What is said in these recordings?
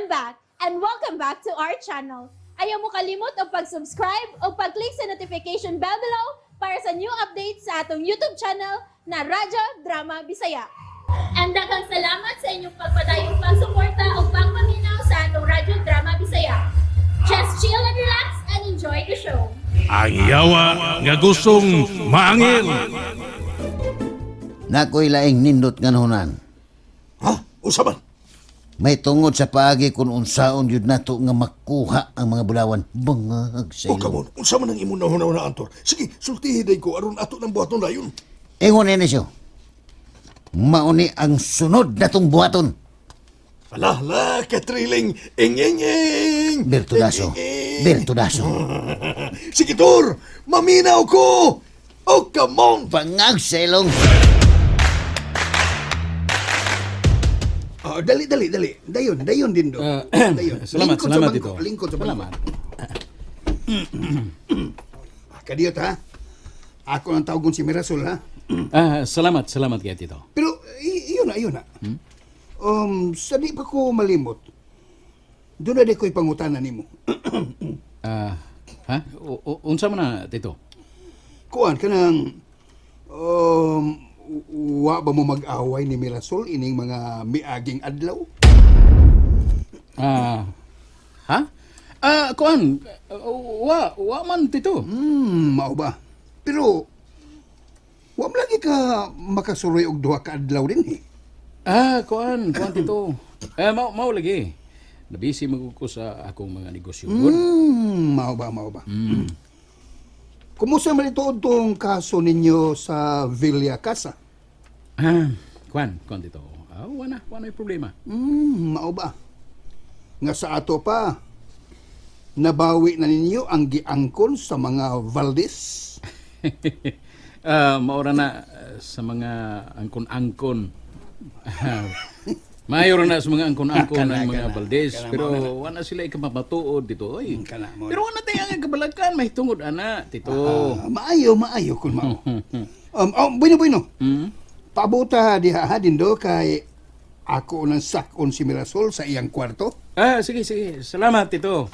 I'm back and welcome back to our channel. Ayaw mo kalimot og pag-subscribe o pag-click sa notification bell below para sa new updates sa atong YouTube channel na Radyo Drama Bisaya. And daghang salamat sa inyong pagpadayong pagsuporta o pagpaminaw sa atong Radyo Drama Bisaya. Just chill and relax and enjoy the show. Ang yawa nga gustong maangil. Nakoy laing nindot nga hunan. Ha? Unsa man? May tungod sa paagi kung unsaon yun nato nga makuha ang mga bulawan. Bangag sa O ilo. kamon, unsa man ang imong nahuna-huna, Antor? Sige, sultihi day ko aron ato nang buhaton dayon. Ingon ini siyo. Mauni ang sunod na tong buhaton. Ala, ala, katriling. Ing, ing, ing. Bertudaso. Ing, ing, ing. Bertudaso. Sige, Tor, maminaw ko. O come on. Bangag sa ilong. Oh, dali, dali, dali. Dayon, dayon din do. Dayon. Salamat, Lingkod sa salamat bangko, dito. Lingkod sa bangko. Salamat. Ah, kadiyot ha. Ako ang tawagon si Mirasol ha. Ah, salamat, salamat kay Tito. Pero iyon na, iyon na. Sa di pa ko malimot. Doon na di ko'y pangutana nimo. Ah, ha? Unsa man na, Tito? Kuan ka ng um, wa ba mo mag-away ni Mirasol ining mga miaging adlaw? Ah, ha? Ah, kuan, wa, wa man, Tito. Mao ba? Pero wa man lagi ka makasuroy og duha ka adlaw din eh. Ah, kuan, kuan, Tito. Eh, mao, mao lagi. Nabisi man ko sa akong mga negosyo. Good. Mao ba, mao ba? Kumusta man ituod tong kaso ninyo sa Villa Casa? Ah, kuan, kuan, Tito. Ah, wa na problema. Mao ba? Nga sa ato pa, nabawi na ninyo ang giangkon sa mga Valdez? Ah, maura na sa mga angkon-angkon. Mayor na sa mga angkon-angkon Kana, ng mga kana. Valdez. Kana, Pero maura na. wala sila ikamapatuod dito. Oy. Kana, maura. Pero wala tayo ang kabalakan. May tungod, ana, Tito. Ah, maayo, maayo kun mao. Oh, bueno, bueno. Pabuta diha ha dindo kay ako nang sakon si Mirasol sa iyang kwarto. Ah, sige, sige. Salamat, Tito.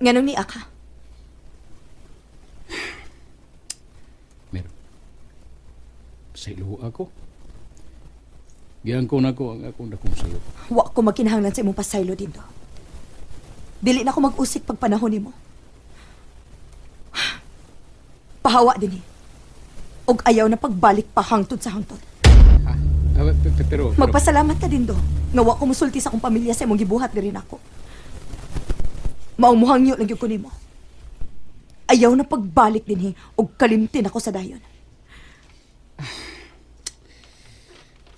Nganong ni Aka? Meron. Sa ilo ako. Giangkon ako ang akong dakong sayo. Wa ko magkinahanglan sa imong pasaylo dito. Dili na ako mag-usik pag panahon nimo. Pahawa din eh. Og ayaw na pagbalik pa hangtod sa hangtod. Ha? Ah, pero, pero, Magpasalamat ka din do. Nga wa ko musulti sa akong pamilya sa imong gibuhat diri nako. Maong muhangyo lang gyud ko nimo. Ayaw na pagbalik dinhi og kalimtin ako sa dayon.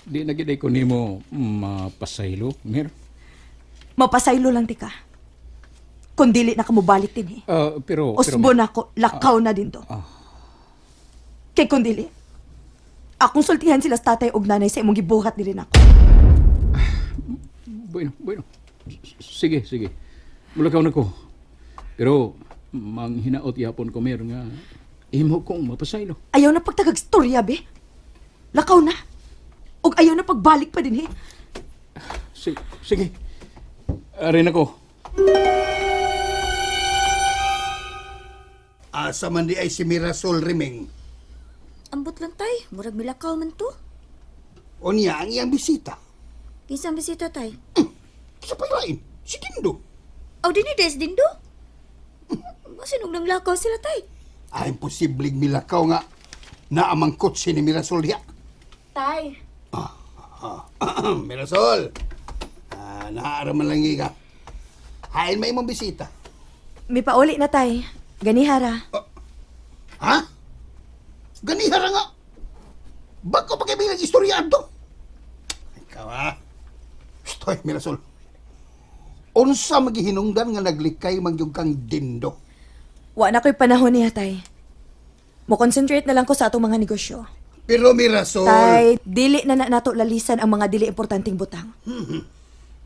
Di na gid ko nimo mapasaylo, Mer. Mapasaylo lang tika. Kung dili na ka mobalik dinhi. Ah, pero, pero, Usbo na ako, lakaw na din to. Kay kung dili, akong sultihan sila sa tatay og nanay sa imong gibuhat diri nako. Bueno, bueno. Sige, sige. Mulakaw na ko. Pero, manghinaot yapon ko, Mer, nga imo kong mapasaylo. Ayaw na pagtagag storya, be. Lakaw na. Og ayaw na pagbalik pa din, eh. Sige. Arin ako. Asa man di ay si Mirasol Rimeng. Ambot lang tay, murag milakaw man to. O niya ang iyang bisita. Kinsa ang bisita tay? Sa paglain, si Dindo. Aw dinhi des dindo. Masinong nang lakaw sila tay. Ay, imposibleng milakaw nga naamang kotse ni Mirasol diha. Tay, Mirasol, ah, naaraman lang ka. Hain may imong bisita. May pauli na tay. Ganihara. Ha? Ganihara nga. Bago pa kayo bilang istorya ato. Ikaw ha? Stoy, Mirasol. Unsa magihinungdan nga naglikay mangyug kang dindo. Wa na ko'y panahon niya, tay. Mo-concentrate na lang ko sa atong mga negosyo. Pero Mirasol, Tay, dili na na nato lalisan ang mga dili importanteng butang.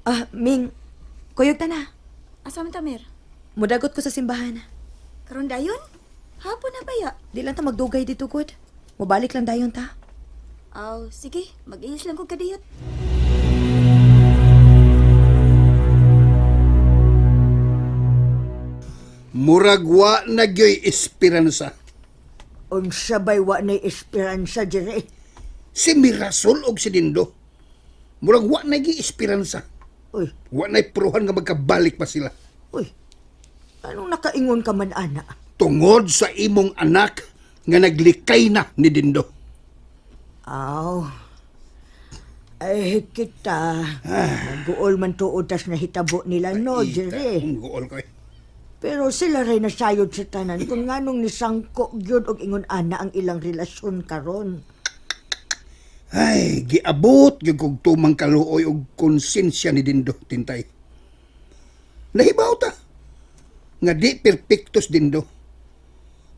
Ah, Ming, kuyog ta na. asa man ta mer? Mudagot ko sa simbahan. Karon dayon? Hapon na baya. Di lang ta magdugay dito, good. Mubalik lang dayon ta. Aw, sige, mag-iis lang ko kadiyot. Murag wa na gyoy esperanza. Unsa bay wa na'y esperanza, Jerry? Si Mirasol og si Dindo. Murag wa na gyoy esperanza. Uy, Wa na'y puruhan nga magkabalik pa sila. uy. Anong nakaingon ka man, ana? Tungod sa imong anak nga naglikay na ni Dindo. Aw. Ay, kita. Naguol man tuod tas nahitabo nila, no, Jerry? Ang guol ko eh. Pero sila rin nasayod sa tanan kung nganong nisangko gyud og ingon ana ang ilang relasyon karon. Ay, giabot gyud kog tumang kaluoy og konsensya ni Dindo, Tintay. Nahibaw ta nga di perpektos Dindo.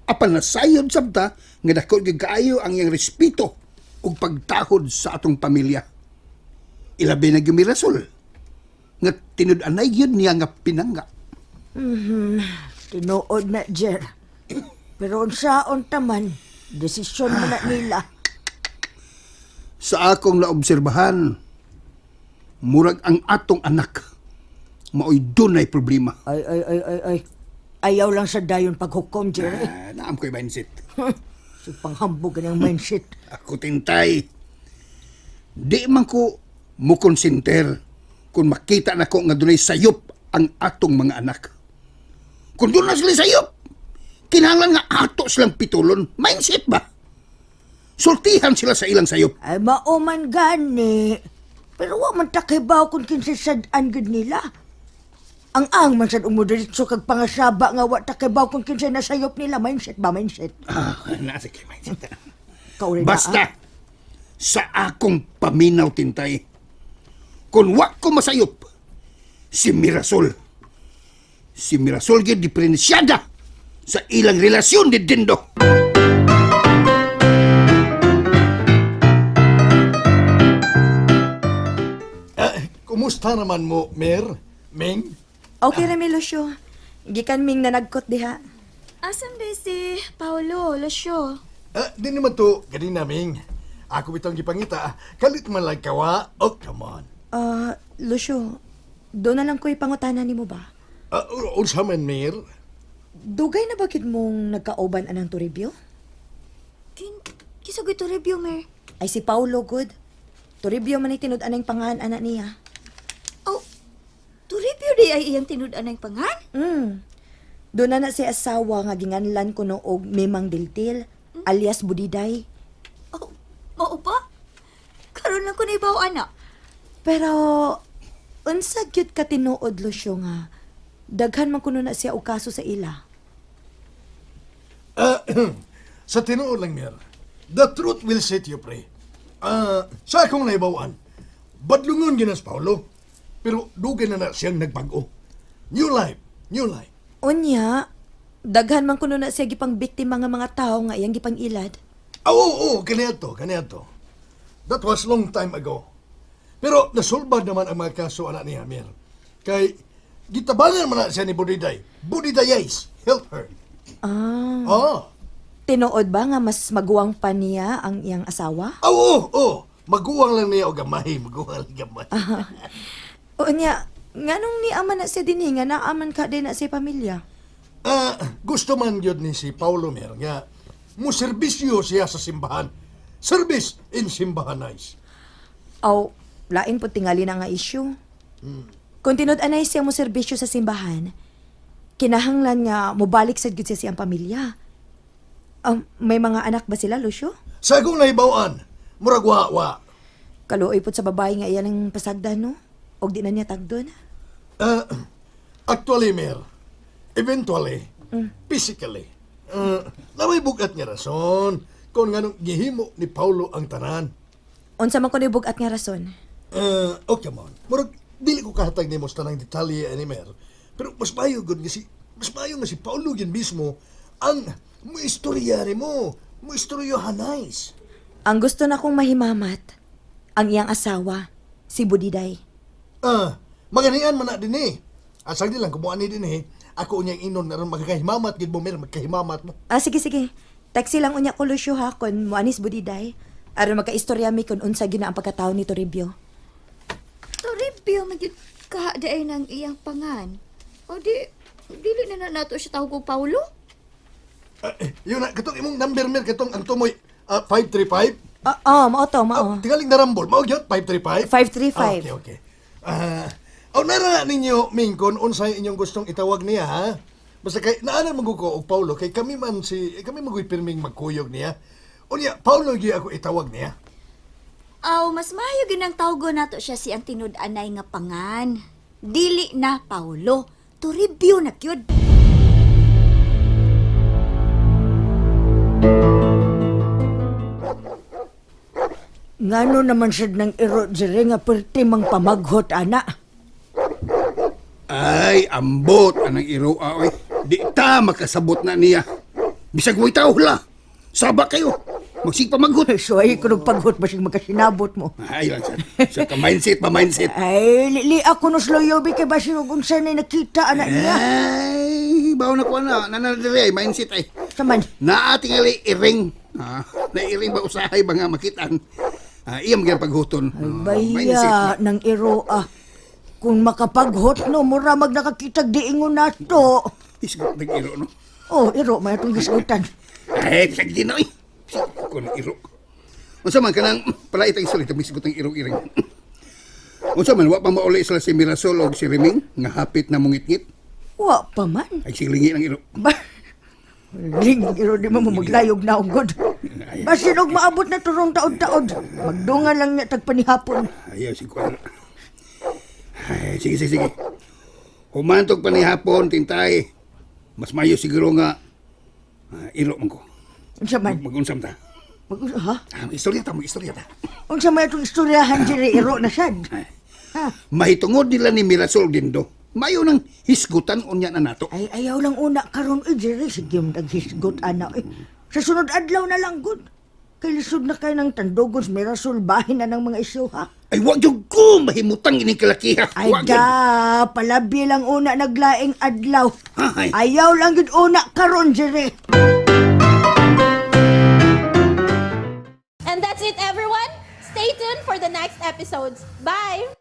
Apan nasayod sabta nga dako gyud kaayo ang iyang respeto ug pagtahod sa atong pamilya. Ilabi na gyud Mirasol nga tinud-anay gyud niya nga pinangga. Tinuod na, Jer. Pero unsaon taman, desisyon man na nila. Sa akong naobserbahan, murag ang atong anak maoy dunay problema. Ay, ay, ay, ay, ay. Ayaw lang sa dayon paghukom, Jerry. Ah, naam ko'y mindset. Si panghambog ang mindset. Ako Tintay. Di man ko mukonsenter kung makita na ko nga dunay sayop ang atong mga anak. Kung doon na sila sayop, kinahanglan nga ato silang pitulon. Mindset ba? Sultihan sila sa ilang sayop. Ay, mauman gani. Pero wa man takibaw kung kinsay sad-an gud nila. Ang ang man sad umudiretso kag pangasaba nga wa takibaw kung kinsay nasayop nila. Mindset ba, mindset? Ah, nasa kay mindset. Kauri na, ah. Basta, sa akong paminaw, Tintay, kung wa ko masayop, si Mirasol. Si Mirasol gyud diferensyada sa ilang relasyon ni Dindo. Kumusta naman mo, Mer? Ming? Okay ra mi, Lucio. Gikan ming nanagkot diha. Asam day si Paolo, Lucio? Ah, di naman to, ganina, Ming. Ako bitong gipangita. Kalit man lang kawa. Oh, come on. Ah, Lucio, doon na lang ko'y pangutana nimo ba? Ah, unsa man, Mer? Dugay na ba gid mong nagkaoban anang Toribio? Kin, kinsa gyud Toribio, Mer? Ay si Paulo good. Toribio man ay tinud-anang pangalan anak niya. Oh, Toribio di ay iyang tinud-an ang pangan? Doon na na si asawa nga ginganlan kuno og Memang Diltil alias Budiday. Oh, mao ba? Karon lang ko naibaw ana. Pero unsa gyud ka tinuod, Lucio, nga daghan man kuno na siya og kaso sa ila? Ah, sa tinuod lang, Mer. The truth will set you free. Ah, sa akong naibawan, badlungon ginas Paulo. Pero dugay na na siyang nagbag-o. New life, new life. Unya, daghan man kuno na siya gipang biktima nga mga tawo nga iyang gipang ilad. Ah, oo, oo, kaniadto, kaniadto. That was long time ago. Pero nasulbad naman ang mga kaso anak ni Amir. Kay gitabangan man na siya ni Budiday. Budidayes, help her. Ah, Ah, tinuod ba nga mas maguwang pa niya ang iyang asawa? ah, oo, oo. Maguwang lang niya o gamay, maguwang lang gamay. Unya, nganong ni ama na siya dinhi nga naaman ka din na siya pamilya? Ah, gusto man gyud ni si Paulo Mer nga mo serbisyo siya sa simbahan. Service in simbahan nice. Aw, lain po tingali na nga issue. Kung tinud-anay siya mo serbisyo sa simbahan, kinahanglan nga mobalik sad gyud siya siyang pamilya. May mga anak ba sila, Lucio? Sa akong nahibaw-an, murag wa-wa. Kaluoy pod sa babae nga iyan ang pasagdan, no? Og di na niya tagdon. Ah, actually, Mer, eventually, physically, namay bugat nga rason kung nganong gihimo ni Paulo ang tanan. Unsa man kuno bugat nga rason? Okay man. Murag, dili ko kahatag nimo sa tanang detalye ani Mer. Pero mas maayo gud nga si mas maayo nga si Paulo gyud mismo ang moistorya nimo, moistorya hanais. Ang gusto na kong mahimamat, ang iyang asawa, si Budiday. Ah, maganian man na din eh. Asag di lang kumuha ni din eh. Ako unyang inon aron magkahimamat gid mo Mer, magkahimamat mo. Ah, sige, sige. Taxi lang unya ko, Lucio, ha, kun muanis Budiday. Aron magkaistorya mi kun unsa gyud na ang pagkatawo ni Toribio. Toribio man gyud ka day ng iyang pangan. O di Dili na na nato siya tawag og Paulo. Eh, yun na, katong imong number, Mir, katong ang tumoy, 535. Ah, oh, mao to, mao. Ah, tingaling narambol. Mao gyud 535. 535. Ah, okay, okay. Ah, oh, nara na ninyo Mingkon unsay inyong gustong itawag niya ha. Basta kay naanan man ko og Paulo kay kami man si kami magoy pirming magkuyog niya. Unya Paulo gyud ako itawag niya. Aw, mas maayo ginang tawgon nato siya si ang tinud-anay nga pangan. Dili na Paulo. Toribio na gyud. Ngano naman sad nang iro diri nga perti mang pamaghot ana. Ay, ambot anang iroa oy. Di ta makasabot na niya. Bisag way tao la. Saba kayo. Magsigpa maghot. Suway ko ng paghot basig magkasinabot mo. Ay lang sa sa ka mindset pa mindset. Ay, li, li ako no sloyobi kay basig og unsa na nakita ana niya. Ay, bawo na ko na. Nanadiri ay mindset ay. Saman. Naa tingali iring. Ah, na iring ba usahay ba nga makitaan. Ah, iyam gyud paghuton. Ay, Ah, mindset. baya ng iro ah. Kung makapaghot no, mura mag nakakitag diingon nato. Isgot nag iro no. Oh, iro may atong gisgutan. Ay, bisag di na oy. Bisag ko ng iro. Unsa man kanang palait ang istorya misgot ng iro-iring. Unsa man wa pa mauli sila si Mirasol og si Reming nga hapit na mungitngit. Wa pa man. Ay silingi ng iro. Ba Ling, iro di mo mo maglayog na ugod. Basin og maabot na turong taod-taod. Magdungan lang niya tagpanihapon. Ayaw si Kuan. Ay, sige, sige, sige. Humantog pa ni hapon, tintay. Mas mayo siguro nga iro man ko. Unsa man? Mag-unsam ta. Mag ha? Ah, mag-istorya ta, mag-istorya ta. Unsa may atong istoryahan diri iro na sad? Ha? Mahitungod nila ni Mirasol Dindo. Mayo nang hisgutan unya na nato. Ay ayaw lang una karon oy diri sige mo naghisgot ana oy. Sa sunod adlaw na lang gud. Kay lisod na kay ng tandugon sa Mirasol bahin na ng mga isyu ha. Ay, wag yung ko mahimutang ining kalakiha. Ay Wag yun. da, palabi lang una naglaing adlaw. Ay. Ayaw lang gud una karon diri. And that's it, everyone. Stay tuned for the next episodes. Bye!